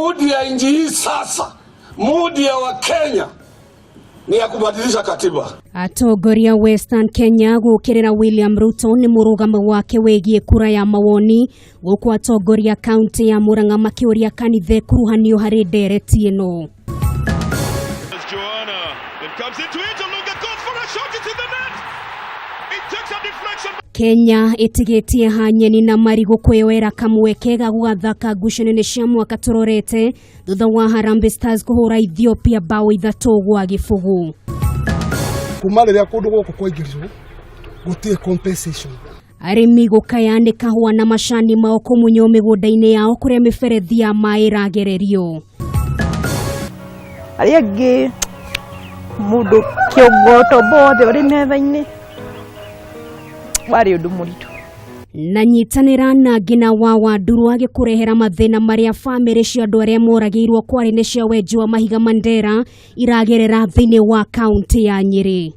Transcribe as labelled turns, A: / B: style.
A: Mood ya nchi hii sasa, mood ya Wakenya ni ya kubadilisha katiba.
B: Atongoria Western Kenya gũkĩrĩra William Ruto nĩ mũrũgamo wake wĩgiĩ kura ya mawoni, gũkũ atongoria kaunti ya Murang'a makĩũria kanitha ĩkuruhanio harĩ ndereti ĩno.
C: As Joanna then comes into it, Olunga goes for a shot, it's in the net! It takes a deflection.
B: Kenya ĩtigĩtie hanyeni na marigũ kwĩyoera kamweke ga gũgathaka ngucanio-inĩ cia mwaka tũrorete thutha wa Harambee Stars kũhũra Ethiopia bao 3-0.
D: Kuma rĩrĩa kũndũ gũkũ kwaingĩrirwo, gũtirĩ compensation.
B: Arĩmi gũkaya nĩ kahũa na macani mao kũmunywo mĩgũnda-inĩ yao kũrĩa mĩberethi ya maĩ ĩragererio.
E: Arĩa angĩ mũndũ kĩongo tombo wothe ũrĩ metha-inĩ, warĩ ũndũ mũritũ.
B: Na nyitanĩra na ngina wa Wanduru agĩkũrehera mathĩna marĩa bamĩrĩ cia andũ arĩa moragĩirwo kwarĩ-inĩ cia wenji wa mahiga Mandera iragerera thĩinĩ wa kaunti ya Nyĩrĩ.